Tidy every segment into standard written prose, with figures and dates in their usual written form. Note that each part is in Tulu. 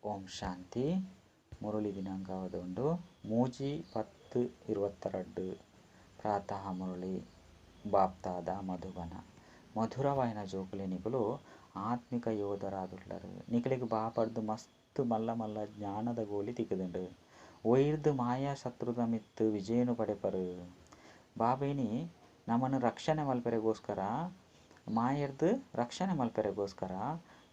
ಓಂ ಶಾಂತಿ. ಮುರಳಿ ದಿನಾಂಕ ಉಂಡು 3/10/22. ಪ್ರಾತಃ ಮುರಳಿ ಬಾಪ್ತಾದ ಮಧುಬನ. ಮಧುರವಾಯಿನ ಜೋಕುಲೆ ನಿಕುಲು ಆತ್ಮಿಕ ಯೋಧರಾದುಲ್ಲರು. ನಿಕುಲೆಗ್ ಬಾಪಡ್ದು ಮಸ್ತ್ ಮಲ್ಲ ಮಲ್ಲ ಜ್ಞಾನದ ಗೋಲಿ ತಿಕ್ಕುದುಂಡು. ಒಯ್ರ್ದು ಮಾಯಾ ಶತ್ರುದ ಮಿತ್ತು ವಿಜಯನು ಪಡೆಪರು. ಬಾಬೇನಿ ನಮನ ರಕ್ಷಣೆ ಮಲ್ಪೆರೆಗೋಸ್ಕರ, ಮಾಯರ್ದು ರಕ್ಷಣೆ ಮಲ್ಪೆರೆಗೋಸ್ಕರ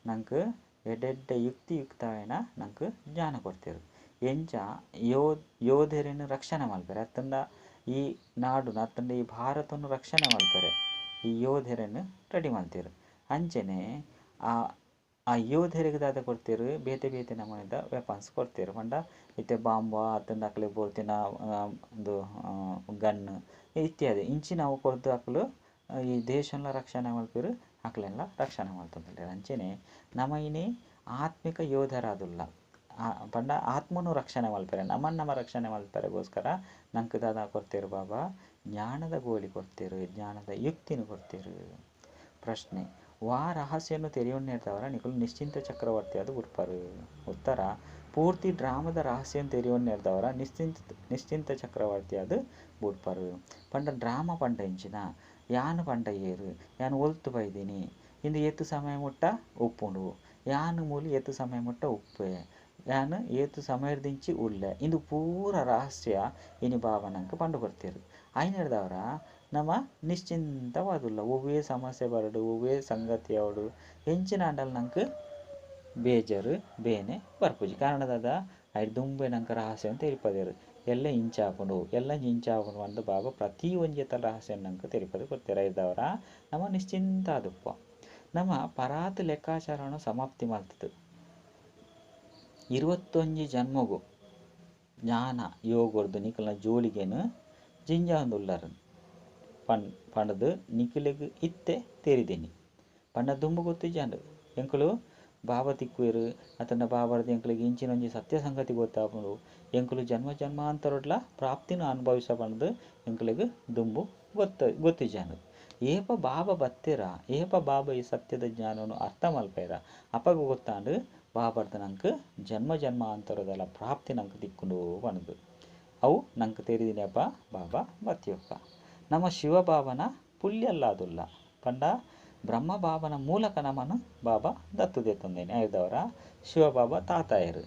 ನಂಗೆ ಎಡ್ಡೆಡ್ಡೆ ಯುಕ್ತಿಯುಕ್ತವಾಯಿನ ನಂಗೆ ಜ್ಞಾನ ಕೊಡ್ತೇರು. ಎಂಚ ಯೋಧರನ್ನು ರಕ್ಷಣೆ ಮಲ್ಪೆರೆ ಅತ್ತಂಡ ಈ ನಾಡುನ ಅತ್ತಂಡ ಈ ಭಾರತವನ್ನು ರಕ್ಷಣೆ ಮಲ್ಪೆರೆ ಈ ಯೋಧರನ್ನು ರೆಡಿ ಮಲ್ತೇರು. ಅಂಚನೆ ಆ ಆ ಯೋಧರಿಗೆ ದಾದ ಕೊಡ್ತೇರು, ಬೇತೆ ಬೇತೆ ನಮೂನೆದ ವೆಪನ್ಸ್ ಕೊಡ್ತೇರು. ಪಂಡ ಇತ್ತೆ ಬಾಂಬ ಅತ್ತಂಡ ಅಕ್ಲೆ ಬೋರ್ತಿನ ಒಂದು ಗನ್ ಇತ್ಯಾದಿ ಇಂಚಿನವು ಕೊರ್ದು ಅಕ್ಲು ಈ ದೇಶನ ರಕ್ಷಣೆ ಮಲ್ಪೆರು, ಅಕ್ಲೆಲ್ಲ ರಕ್ಷಣೆ ಮಲ್ತೊಂದುಲ್ಲೆರ್. ಅಂಚನೆ ನಮ ಇನಿ ಆತ್ಮಿಕ ಯೋಧರಾದುಲ್ಲ. ಪಂಡ ಆತ್ಮನು ರಕ್ಷಣೆ ಮಲ್ಪೆರೆ, ನಮನ್ ನಮ ರಕ್ಷಣೆ ಮಲ್ಪೆರೆಗೋಸ್ಕರ ನಂಕ್ ದಾದ ಕೊರ್ತೆರು ಬಾಬಾ, ಜ್ಞಾನದ ಗೋಲಿ ಕೊರ್ತೆರು, ಜ್ಞಾನದ ಯುಕ್ತಿನ ಕೊರ್ತೆರು. ಪ್ರಶ್ನೆ: ವಾ ರಹಸ್ಯನು ತೆರಿಯೊನ್ನೆರ್ದವರ ನಿಕುಲು ನಿಶ್ಚಿಂತ ಚಕ್ರವರ್ತಿ ಅದು ಬುಡ್ಪರು? ಉತ್ತರ: ಪೂರ್ತಿ ಡ್ರಾಮದ ರಹಸ್ಯನ್ ತೆರಿಯೊನ್ನೆರ್ದವರ ನಿಶ್ಚಿಂತ ಚಕ್ರವರ್ತಿ ಅದು ಬುಡ್ಪರು. ಪಂಡ ಡ್ರಾಮ ಪಂಡ ಇಂಚಿನ ಯಾನು ಪಂಡ ಏರು, ಯಾನು ಒಲ್ತು ಬೈದಿನಿ, ಇಂದು ಏತು ಸಮಯ ಮುಟ್ಟ ಉಪ್ಪುಂಡು, ಯಾನು ಮೂಲಿ ಏತು ಸಮಯ ಮುಟ್ಟ ಉಪ್ಪೆ, ಯಾನು ಏತು ಸಮಯದಿಂಚಿ ಉಲ್ಲೆ, ಇಂದು ಪೂರ ರಹಸ್ಯ ಇನಿ ಬಾಬಾ ನಂಗೆ ಪಂಡು ಕೊಡ್ತೀರು. ಐನೆರ್ದವರ ನಮ ನಿಶ್ಚಿಂತವಾದುಲ್ಲ. ಒವ್ವೇ ಸಮಸ್ಯೆ ಬರಡು, ಒವ್ವೇ ಸಂಗತಿ ಅವಡು ಎಂಚಿನ ಅಂಡಲ್ ನಂಗೆ ಬೇಜಾರು ಬೇನೆ ಬರ್ಪುಜಿ. ಕಾರಣದಾದ ಐಡ್ ದುಂಬೆ ನಂಗೆ ರಹಸ್ಯ ಅಂತ ತೆರಿಪದೇರು. ಎಲ್ಲ ಇಂಚಾಪುಂಡು, ಎಲ್ಲ ಇಂಚಾಪುಂಡು ಅಂದ್ ಬಾಬಾ ಪ್ರತಿ ಒಂಜೆತ ರಹಸ್ಯ ನಂಗೆ ತೆರಿಪದು ಕೊಡ್ತೇರು. ಐದವರ ನಮ ನಿಶ್ಚಿಂತ ಆದುಪ್ಪ. ನಮ್ಮ ಪರಾತ್ ಲೆಕ್ಕಾಚಾರವನ್ನು ಸಮಾಪ್ತಿ ಮಲ್ತದು. 21 ಜನ್ಮಗು ಜ್ಞಾನ ಯೋಗರ್ದು ನಿಕಲ್ನ ಜೋಳಿಗೆನು ಜಿಂಜಾಂದುಲ್ಲರು ಪಂಡದು ನಿಕುಲೆಗ್ ಇತ್ತೆ ತೆರಿದೀನಿ. ಪಂಡ ದುಂಬು ಗೊತ್ತಿಜಾಂಡು ಎಂಕುಲು ಬಾಬಾ ತಿಕ್ಕುವೆರು ಅತಂಡ ಬಾಬಾರ್ದು ಎಂಕುಲಿಗೆ ಇಂಚಿನೊಂಜಿ ಸತ್ಯ ಸಂಗತಿ ಗೊತ್ತಾಪುಂಡು, ಎಂಕುಲು ಜನ್ಮ ಜನ್ಮಾಂತರಡ್ಲ ಪ್ರಾಪ್ತಿನ ಅನುಭವಿಸ ಪಂಡ್ದು ಎಂಕುಲೆಗ್ ದುಂಬು ಗೊತ್ತಿಜಾಂಡು. ಏಪ ಬಾಬಾ ಬತ್ತೆರ, ಏಪ ಬಾಬಾ ಈ ಸತ್ಯದ ಜ್ಞಾನವನ್ನು ಅರ್ಥ ಮಲ್ಪೆರ ಅಪಗ ಗೊತ್ತಾಂಡು ಬಾಬಾರ್ದು ನಂಗೆ ಜನ್ಮ ಜನ್ಮಾಂತರದಲ್ಲ ಪ್ರಾಪ್ತಿ ನಂಗೆ ತಿಕ್ಕುಂಡು ಪಂಡ್ದು. ಅವು ನಂಗೆ ತೆರಿದಿನಪ್ಪ ಬಾಬಾ ಬತ್ತಿಯಪ್ಪ. ನಮ್ಮ ಶಿವಬಾಬನ ಪುಲ್ಯಲ್ಲಾದುಲ್ಲ. ಪಂಡ ಬ್ರಹ್ಮ ಬಾಬನ ಮೂಲಕ ನಮ್ಮನ್ನು ಬಾಬಾ ದತ್ತು ದೇತೊಂದೇನೆ. ಐದವರ ಶಿವಬಾಬಾ ತಾತಾಯರು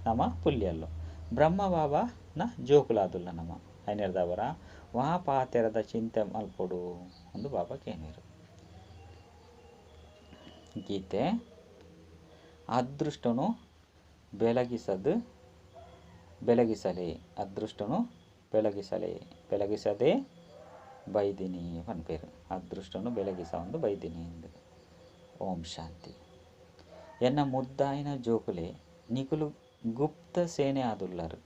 ನಮ್ಮ ಪುಲ್ಯಲ್ಲು, ಬ್ರಹ್ಮ ಬಾಬಾನ ಜೋಕುಲಾದುಲ್ಲ ನಮ್ಮ. ಐನೆರ್ದವರ ವಾ ಪಾತೆರದ ಚಿಂತೆ ಮಲ್ಪೊಡು ಒಂದು ಬಾಬಾ ಕೇನೇರು. ಗೀತೆ: ಅದೃಷ್ಟನು ಬೆಳಗಿಸದು ಬೆಳಗಿಸಲೇ, ಅದೃಷ್ಟನು ಬೆಳಗಿಸಲೇ, ಬೆಳಗಿಸದೆ ಬೈದಿನಿ ಪನ್ಪೇರು. ಅದೃಷ್ಟನು ಬೆಳಗಿಸ ಒಂದು ಬೈದಿನಿ ಎಂದು. ಓಂ ಶಾಂತಿ. ಎನ್ನ ಮುದ್ದಾಯಿನ ಜೋಕುಲೆ ನಿಕುಲು ಗುಪ್ತ ಸೇನೆ ಆದುಲ್ಲರು.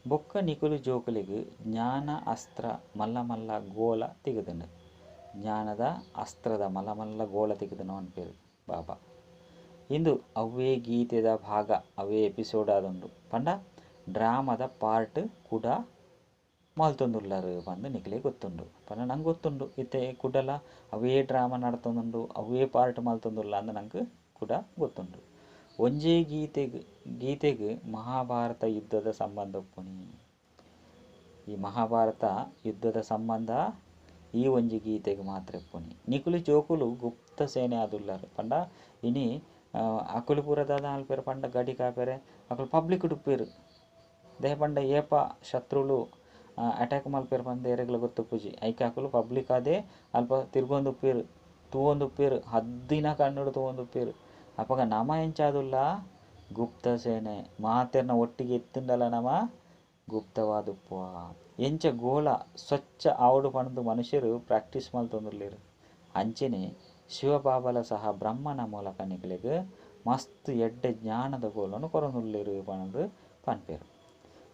ಬೊಕ್ಕ ನಿಕುಲು ಜೋಕುಲೆಗ್ ಜ್ಞಾನ ಅಸ್ತ್ರ ಮಲ್ಲ ಮಲ್ಲ ಗೋಲ ತಿಗದನು. ಜ್ಞಾನದ ಅಸ್ತ್ರದ ಮಲ್ಲ ಮಲ್ಲ ಗೋಲ ತಿಗದನು ಅನ್ಪೇರು ಬಾಬಾ. ಇಂದು ಅವೇ ಗೀತೆದ ಭಾಗ, ಅವೇ ಎಪಿಸೋಡ್ ಆದುಂಡು. ಪಂಡ ಡ್ರಾಮದ ಪಾರ್ಟ್ ಕೂಡ ಮಲ್ತೊಂದುಲ್ಲರು ಪಂದ್ ನಿಕಲೆ ಗೊತ್ತುಂಡು. ಪಂಡ ನಂಗೆ ಗೊತ್ತುಂಡು ಇತ್ತೆ ಕುಡಲ ಅವೇ ಡ್ರಾಮ ನಡತೊಂದುಂಡು, ಅವೇ ಪಾರ್ಟ್ ಮಲ್ತೊಂದುಲ್ಲ ಅಂದ್ ನಂಗೆ ಕೂಡ ಗೊತ್ತುಂಡು. ಒಂಜೇ ಗೀತೆಗ್ ಮಹಾಭಾರತ ಯುದ್ಧದ ಸಂಬಂಧ ಉಪ್ಪುನಿ. ಈ ಮಹಾಭಾರತ ಯುದ್ಧದ ಸಂಬಂಧ ಈ ಒಂಜಿ ಗೀತೆಗ್ ಮಾತ್ರ ಉಪ್ಪುನಿ. ನಿಕುಲು ಜೋಕುಲು ಗುಪ್ತ ಸೇನೆ ಆದುಲ್ಲರು. ಪಂಡ ಇನಿ ಅಕುಲು ಪೂರ ದಾದ ಮಲ್ಪೆರ್ ಪಂಡ ಗಡಿ ಕಾಪೆರೆ ಅಕುಲು ಪಬ್ಲಿಕ್ ಉಪ್ಪೆರು. ದಾಯೆ ಪಂಡ ಏಪ ಶತ್ರುಲು ಅಟ್ಯಾಕ್ ಮಲ್ಪೆರ್ ಪಂದ್ ಏರೆಗ್ಲ ಗೊತ್ತುಪ್ಪುಜಿ. ಐಕ್ ಅಕುಲು ಪಬ್ಲಿಕ್ ಆದೇ ಅಲ್ಪ ತಿರ್ಗೊಂದುಪ್ಪೆರು, ತೂವೊಂದುಪ್ಪೆರು, ಹದ್ದಿನ ಕಣ್ಣುಡು ತೂವೊಂದುಪ್ಪೆರು. ಅಪಗ ನಮ ಎಂಚಾದುಲ್ಲ ಗುಪ್ತ ಸೇನೆ ಮಾತೆರ್ನ ಒಟ್ಟಿಗೆ ಇತ್ತುಂಡಲ ನಮ ಗುಪ್ತವಾದುಪ್ಪುವ. ಎಂಚ ಗೋಳ ಸ್ವಚ್ಛ ಆವಡು ಪಂದ್ ಮನುಷ್ಯರು ಪ್ರಾಕ್ಟೀಸ್ ಮಲ್ತೊಂದುಲ್ಲೆರ್. ಅಂಚನೆ ಶಿವಬಾಬಲ ಸಹ ಬ್ರಹ್ಮನ ಮೂಲಕ ನಿಕಲೆಗ್ ಮಸ್ತ್ ಎಡ್ಡೆ ಜ್ಞಾನದ ಗೋಲನು ಕೊರೊಂದುಲ್ಲೆರ್ ಪಂದ್ ಪನ್ಪೆರು.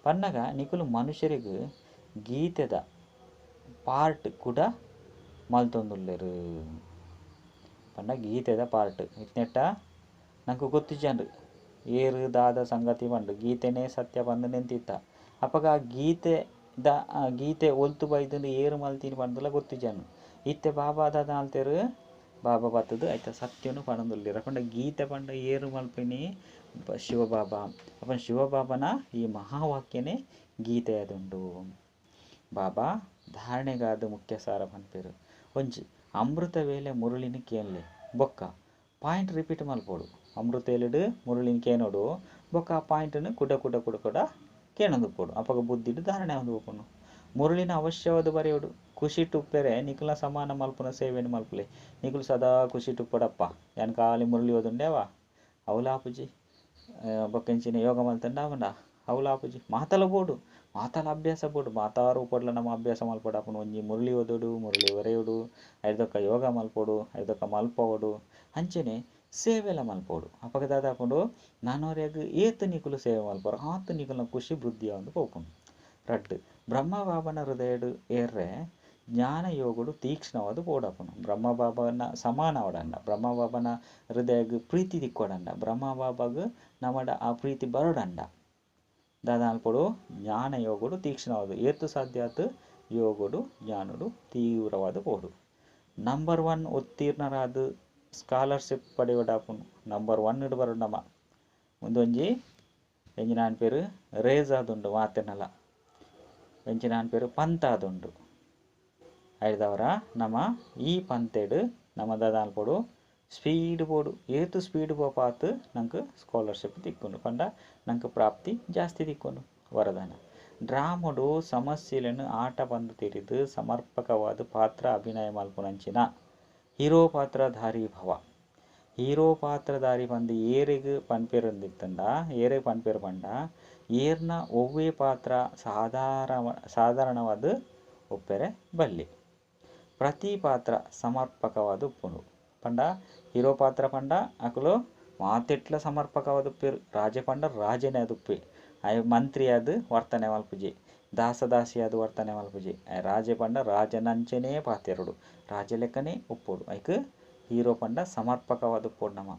ಪನ್ನಗ ನಿಕುಲು ಮನುಷ್ಯರಿಗ್ ಗೀತೆದ ಪಾರ್ಟ್ ಕೂಡ ಮಲ್ತೊಂದುಲ್ಲೆರ್. ಪಂಡ ಗೀತೆದ ಪಾರ್ಟ್ ಇತ್ನೆಟ್ಟ ನಂಗೆ ಗೊತ್ತಿಜಾಂಡು ಏರು ದಾದ ಸಂಗತಿ ಪಂಡು ಗೀತೆನೇ ಸತ್ಯ ಪಂದ್ ನೆಂತಿತ್ತ. ಅಪಗ ಆ ಗೀತೆದ ಗೀತೆ ಒಲ್ತು ಬೈದುಂಡು ಏರು ಮಲ್ತಿನಿ ಪಂಡ್ದಲ ಗೊತ್ತಿಜಾಂಡು. ಇತ್ತೆ ಬಾಬಾ ದಾದ ಮಲ್ತೆರು, ಬಾಬಾ ಬತ್ತುದು ಐತ ಸತ್ಯನು ಪನೊಂದುಲ್ಲೆರ್. ಪಂಡ ಗೀತೆ ಪಂಡ ಏರು ಮಲ್ಪಿನಿ, ಶಿವಬಾಬಾ. ಅಪನ ಶಿವಬಾಬನ ಈ ಮಹಾವಾಕ್ಯನೇ ಗೀತೆಯದುಂಡು. ಬಾಬಾ ಧಾರಣೆಗಾದ ಮುಖ್ಯ ಸಾರ ಪನ್ಪೆರು. ಒಂಜಿ ಅಮೃತ ವೇಳೆ ಮುರುಳಿನ ಕೇನ್ಲೆ ಬೊಕ್ಕ ಪಾಯಿಂಟ್ ರಿಪೀಟ್ ಮಲ್ಪೊಡು. ಅಮೃತೇಲುಡು ಮುರುಳಿನ ಕೇನೋಡು ಬೊಕ್ಕ ಆ ಪಾಯಿಂಟ್ನು ಕುಡ ಕುಡ ಕುಡ ಕುಡ ಕೇನೊಂದುಪ್ಪೊಡು. ಅಪಗ ಬುದ್ಧಿಡ್ ಧಾರಣೆ ಆವೊಂದು ಪೋಪುಂಡು. ಮುರುಳಿನ ಅವಶ್ಯವಾದ ಬರೆಯೋಡು. ಖುಷಿ ಉಪ್ಪೆರೆ ನಿಕುಲ ಸಮಾನ ಮಲ್ಪುನ ಸೇವೆಯನ್ನು ಮಲ್ಪುಲೆ. ನಿಕುಲು ಸದಾ ಖುಷಿ ಉಪ್ಪಡಪ್ಪ. ಯಾನ್ ಖಾಲಿ ಮುರುಳಿ ಓದುಂಡೇವಾ ಅವುಲಾಪುಜಿ. ಬೊಕ್ಕ ಇಂಚಿನ ಯೋಗ ಮಲ್ತಂಡ ಆವನ ಅವುಲಾಪುಜಿ. ಮಾತಲ ಬೋಡು, ಮಾತಲ ಅಭ್ಯಾಸ ಬೋಡು. ಮಾತಾ ರೂಪಡ್ಲ ನಮ್ಮ ಅಭ್ಯಾಸ ಮಲ್ಪಡಾಪುಂಡು. ಒಂಜಿ ಮುರುಳಿ ಓದೋಡು, ಮುರುಳಿ ಬರೆಯೋಡು, ಐದೊಕ್ಕ ಯೋಗ ಮಲ್ಪೊಡು, ಐದೊಕ್ಕ ಮಲ್ಪವೊಡು, ಅಂಚೆನೆ ಸೇವೆಲ ಮಲ್ಪೊಡು. ಅಪಗ ದಾದಾಪುಂಡು ನಾನೋರ್ಯಾಗ ಏತ್ ನಿಕುಲು ಸೇವೆ ಮಲ್ಪರು ಆತ್ ನಿಕುಲ್ನ ಖುಷಿ ವೃದ್ಧಿ ಆವೊಂದು ಪೋಪುಂಡು. ರಡ್ಡ್ ಬ್ರಹ್ಮಬಾಬನ ಹೃದಯಡು ಏರ್ರೆ ಜ್ಞಾನ ಯೋಗಡು ತೀಕ್ಷ್ಣವಾದ ಪೋಡಾಪುಂಡು. ಬ್ರಹ್ಮಬಾಬನ ಸಮಾನ ಅವಡಂಡ, ಬ್ರಹ್ಮಬಾಬನ ಹೃದಯಗ್ ಪ್ರೀತಿ ದಿಕ್ಕೊಡಂಡ, ಬ್ರಹ್ಮಬಾಬಗ್ ನಮಡ ಆ ಪ್ರೀತಿ ಬರೋಡಂಡ ದಾದ ಅನ್ಪೊಡು ಜ್ಞಾನ ಯೋಗಡು ತೀಕ್ಷ್ಣವಾದ ಏತು ಸಾಧ್ಯ ಆತು ಯೋಗಡು ಜ್ಞಾನಡು ತೀವ್ರವಾದ ಪೋಡು. ನಂಬರ್ 1 ಉತ್ತೀರ್ಣರಾದ ಸ್ಕಾಲರ್ಶಿಪ್ ಪಡೆಯೋಡಾಪುಂಡು. ನಂಬರ್ 1 ಇಡು ಬರೋಡು ನಮ. ಒಂದೊಂಜಿ ಎಂಜಿನ ಅನ್ಪೇರು ರೇಸ್ ಆದುಂಡು ಮಾತೆನಲ ಎಂಚಿನ ಅನ್ಪೇರು ಪಂತ ಆದುಂಡು. ಐದವರ ನಮ ಈ ಪಂತೆಡು ನಮ ದಾದ ಅನ್ಪೊಡು ಸ್ಪೀಡ್ ಬೋಡು. ಏತು ಸ್ಪೀಡ್ ಪೋಪಾತು ನಂಗೆ ಸ್ಕಾಲರ್ಶಿಪ್ ತಿಕ್ಕೊಂಡು ಪಂಡ ನಂಗೆ ಪ್ರಾಪ್ತಿ ಜಾಸ್ತಿ ತಿಕ್ಕೊಂಡು. ವರದಾನ ಡ್ರಾಮಡು ಸಮಸ್ಯೆಗಳನ್ನು ಆಟ ಬಂದು ತಿರಿದು ಸಮರ್ಪಕವಾದ ಪಾತ್ರ ಅಭಿನಯ ಮಲ್ಪುನಂಚಿನ ಹೀರೋ ಪಾತ್ರಧಾರಿ ಭವ. ಹೀರೋ ಪಾತ್ರಧಾರಿ ಬಂದು ಏರಿಗೆ ಪನ್ಪೇರೊಂದಿತ್ತಂಡ ಏರಿಗೆ ಪನ್ಪೇರು ಪಂಡ ಏರ್ನ ಒವ್ವೇ ಪಾತ್ರ ಸಾಧಾರಣವಾದ ಒಪ್ಪೆರೆ ಬಲ್ಲಿ. ಪ್ರತಿ ಪಾತ್ರ ಸಮರ್ಪಕವಾದ ಉಪ್ಪುಂಡು. ಪಂಡ ಹೀರೋ ಪಾತ್ರ ಪಂಡ ಅಕುಲು ಮಾತೆಟ್ಲ ಸಮರ್ಪಕವಾದ ಉಪ್ಪೇರು. ರಾಜೆ ಪಂಡ ರಾಜನೇ ಅದು ಉಪ್ಪೆ. ಆಯ್ ಮಂತ್ರಿಯಾದ ವರ್ತನೆ ಮಲ್ಪುಜಿ, ದಾಸದಾಸಿಯಾದ ವರ್ತನೆ ಮಲ್ಪುಜಿ. ರಾಜೆ ಪಂಡ ರಾಜನಂಚೆನೇ ಪಾತೆರೊಡು, ರಾಜ ಲೆಕ್ಕನೇ ಉಪ್ಪೊಡು. ಐಕ್ ಹೀರೋ ಪಂಡ ಸಮರ್ಪಕವಾದ ಉಪ್ಪೊಡು. ನಮ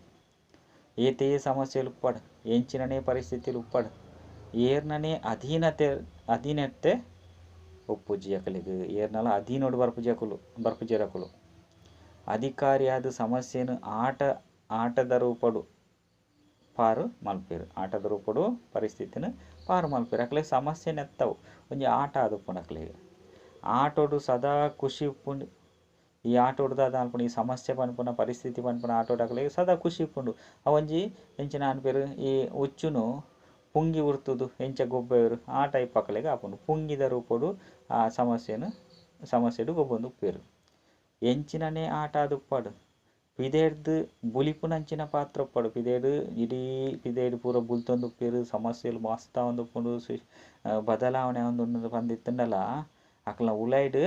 ಏತೇ ಸಮಸ್ಯೆಲು ಉಪ್ಪಡು, ಎಂಚಿನನೇ ಪರಿಸ್ಥಿತಿಲು ಉಪ್ಪಡು, ಏರ್ನನೇ ಅಧೀನತೆ ಉಪ್ಪುಜಿ ಅಕಲಿಗೆ. ಏರ್ನಲ ಅಧೀನೋಡು ಬರ್ಪುಜಿ ಅಕುಲು, ಬರ್ಪುಜಿ ಅಕುಲು. ಅಧಿಕಾರಿಯಾದ ಸಮಸ್ಯೆನು ಆಟದ ರೂಪಡು ಪಾರು ಮಲ್ಪೇರು. ಆಟದ ರೂಪಡು ಪರಿಸ್ಥಿತಿನ ಪಾರು ಮಲ್ಪೇರು. ಅಕಲೆ ಸಮಸ್ಯೆ ನೆತ್ತವು ಒಂಜಿ ಆಟ ಆದುಪ್ಪುಂಡು ಅಕಲೆಗ್. ಆಟೋಡು ಸದಾ ಖುಷಿ ಉಪ್ಪುಂಡು. ಈ ಆಟೋಡು ದಾದ ಅನ್ಪುಂಡು ಈ ಸಮಸ್ಯೆ ಪನ್ಪುನ ಪರಿಸ್ಥಿತಿ ಪನ್ಪುನ ಆಟೋಡು ಅಕಲೆಗ್ ಸದಾ ಖುಷಿ ಉಪ್ಪುಂಡು. ಅವೊಂಜಿ ಎಂಚಿನ ಅನ್ಪೇರು ಈ ಉಚ್ಚುನು ಪುಂಗಿ ಉರ್ತುದು ಎಂಚ ಗೊಬ್ಬೆರು ಆ ಟೈಪ್ ಅಕಲೆಗ್ ಆಪುಂಡು. ಪುಂಗಿದ ರೂಪಡು ಆ ಸಮಸ್ಯೆಡು ಗೊಬ್ಬೊಂದು ಉಪ್ಪೇರು. ಎಂಚಿನನೇ ಆಟ ಆದುಪ್ಪಡು ಪಿದೇಡ್ದು ಬುಲಿಪುನಂಚಿನ ಪಾತ್ರ ಉಪ್ಪಡು. ಪಿದೇಡು ಇಡೀ ಪಿದೇಡು ಪೂರ ಬುಲ್ತೊಂದು ಉಪ್ಪೇರು. ಸಮಸ್ಯೆಲು ಮಸ್ತ್ ಆವೊಂದು ಉಪ್ಪುಂಡು. ಬದಲಾವಣೆ ಆವೊಂದು ಪಂದಿತ್ತುಂಡಲ ಅಕಲ್ನ ಉಲೈಡ್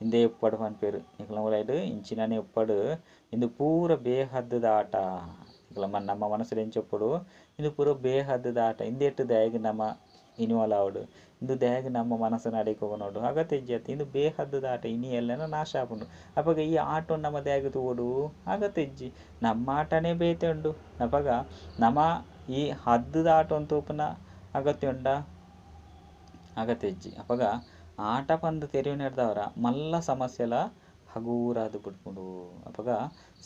ಇಂದೇ ಉಪ್ಪಡು ಪನ್ಪೇರು. ನಿಕಲ್ನ ಉಲೈಡ್ ಇಂಚಿನನೇ ಉಪ್ಪಡು. ಇಂದು ಪೂರ ಬೇಹದ್ದುದ ಆಟ. ನಿಕಲ್ನ ನಮ್ಮ ಮನಸ್ಸುಡು ಎಂಚ ಉಪ್ಪೊಡು ಇಂದು ಪೂರ ಬೇಹದ್ದುದ ಆಟ. ಇಂದೆಟ್ ದಾಯೆಗ್ ನಮ ಇನ್ವಾಲ್ವ್ ಆವೊಡು, ಇಂದು ದಾಯೆಗ್ ನಮ್ಮ ಮನಸ್ಸು ಅಡೆಕ್ ಹೋಗೋನೋಡು ಅಗತ್ಯ ಇಜ್ಜಿ. ಇಂದು ಬೇಹದ್ದುದ ಆಟ. ಇನಿ ಎಲ್ಲನ ನಾಶ ಆಪುಂಡು. ಅಪಗ ಈ ಆಟೊ ನಮ್ಮ ದಾಯೆಗ್ ತೂವೊಡು ಅಗತ್ಯ ಇಜ್ಜಿ. ನಮ್ಮ ಆಟನೇ ಬೇತೆ ಉಂಡು. ಅಪಗ ನಮ ಈ ಹದ್ದುದ ಆಟೊನು ತೂಪುನ ಅಗತ್ಯ ಉಂಡಾ ಅಗತ್ಯ ಇಜ್ಜಿ. ಅಪಗ ಆಟ ಪಂದ್ ತೆರಿಯುನೆಡ್ದವರ ಮಲ್ಲ ಸಮಸ್ಯೆಲ ಹಗೂರಾದ್ ಬಿಡ್ಪುಂಡು. ಅಪಗ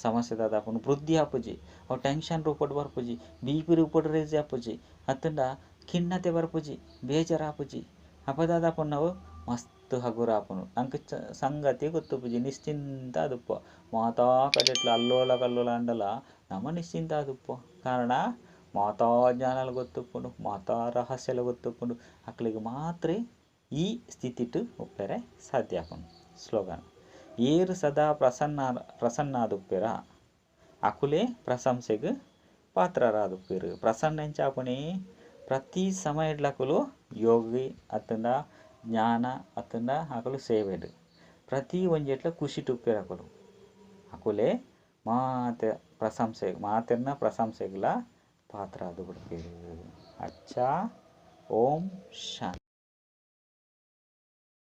ಸಮಸ್ಯೆ ದಾದ ಆಪುಂಡು ವೃದ್ಧಿ ಆಪುಜಿ. ಅವು ಟೆನ್ಷನ್ ರೂಪಡ್ ಬರ್ಪುಜಿ, ಬಿ ಪಿ ರೂಪಡ್ ರೇಸ್ ಆಪುಜಿ, ಅತ್ತಂಡ ಖಿನ್ನತೆ ಬರ್ಪುಜಿ, ಬೇಜಾರಾಪುಜಿ. ಅಪಗ ದಾದ ಆಪುಂಡು ಅವು ಮಸ್ತ್ ಹಗುರ ಆಪುಂಡು. ನಂಕ್ ಸಂಗತಿ ಗೊತ್ತುಪುಜಿ, ನಿಶ್ಚಿಂತ ಆದುಪ್ಪ. ಮಾತಾ ಕಡೆಟ್ಲ ಅಲ್ಲೋಲ ಕಲ್ಲೋಲ ಆಂಡಲ ನಮ ನಿಶ್ಚಿಂತ ಆದುಪ್ಪ. ಕಾರಣ ಮಾತಾ ಜ್ಞಾನಲು ಗೊತ್ತುಪ್ಪುಂಡು, ಮಾತಾ ರಹಸ್ಯಲು ಗೊತ್ತುಪ್ಪುಂಡು. ಅಕ್ಲೆಗ್ ಮಾತ್ರ ಈ ಸ್ಥಿತಿಟ್ ಉಪ್ಪೆರೆ ಸಾಧ್ಯ ಆಪುಂಡು. ಸ್ಲೋಗನ್ ಏರು ಸದಾ ಪ್ರಸನ್ನಾದುಪ್ಪೆರ ಅಕುಲೇ ಪ್ರಶಂಸೆಗ್ ಪಾತ್ರರಾದುಪ್ಪೆರು. ಪ್ರಸನ್ನ ಎಂಚ ಆಪುನಿ ಪ್ರತಿ ಸಮಯಡ್ಲಕುಲು ಯೋಗಿ ಅತ್ತಂಡ ಜ್ಞಾನ ಅತ್ತಂಡ ಅಕುಲು ಸೇವೆಡ್ ಪ್ರತಿ ಒಂಜೆಟ್ಲ ಖುಷಿಟ್ ಉಪ್ಪೆರ್ ಅಕುಲು. ಅಕುಲೇ ಮಾತೆ ಪ್ರಶಂಸೆ ಮಾತೆರ್ನ ಪ್ರಶಂಸೆಗ್ಲ ಪಾತ್ರ ಆದು ಬಿಡ್ಪೆರು. ಅಚ್ಚಾ, ಓಂ ಶಾಂತಿ.